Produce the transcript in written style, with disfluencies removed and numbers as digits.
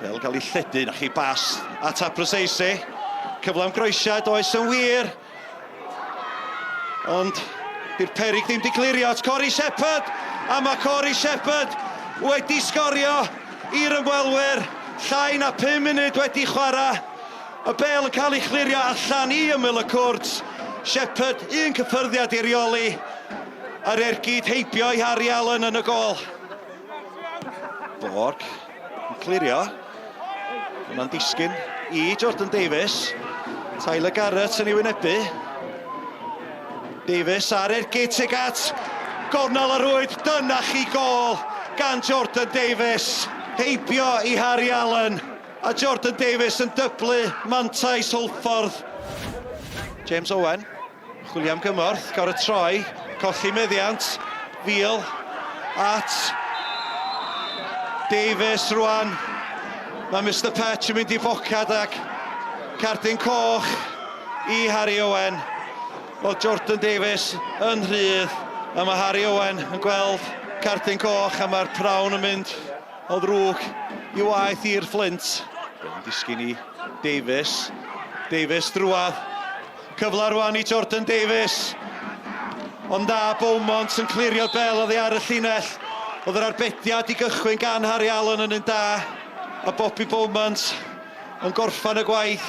Bel gael ei lledu, na chi bas at Apraseisi. Cyfle am groesiad, oes yn wir. Ond di'r perig ddim di clirio at Corey Shepherd. A mae Corey Shepherd wedi sgorio i'r ymwelwyr. Llai na 5 munud wedi chwarae. Y bel yn cael ei chlirio allan i ymyl y cwrt. Shepherd, un cyffyrddiad i reoli. A'r ergyd heibio i Harry Allen yn y gol. Borg yn clirio. Yna'n disgyn i Jordan Davies. Tyler Garrett yn ei wynebu. Davies ar ergyd tuag at gornel y rwyd. Dyna chi gol gan Jordan Davies. Heibio i Harry Allen. A Jordan Davies yn dyblu mantais Hwlffordd. James Owen. Chwilio am gymorth, gorfod troi, colli meddiant, Veal at Davies rwan. Mae Mister Petch yn mynd i bocad ac cardyn coch i Harry Owen. Oedd Jordan Davies yn rhydd a mae Harry Owen yn gweld cardyn coch a mae'r prawn yn mynd o ddrwg i waeth i'r Fflint. Yn disgyn i Davies. Davies drwadd. Cyfle rwan i Jordan Davies. Ond da, Beaumont yn clirio'r bel oddi ar y llinell. Oedd yr arbediad i gychwyn gan Harry Allen yn un da. A Bobby Beaumont yn gorffan y gwaith.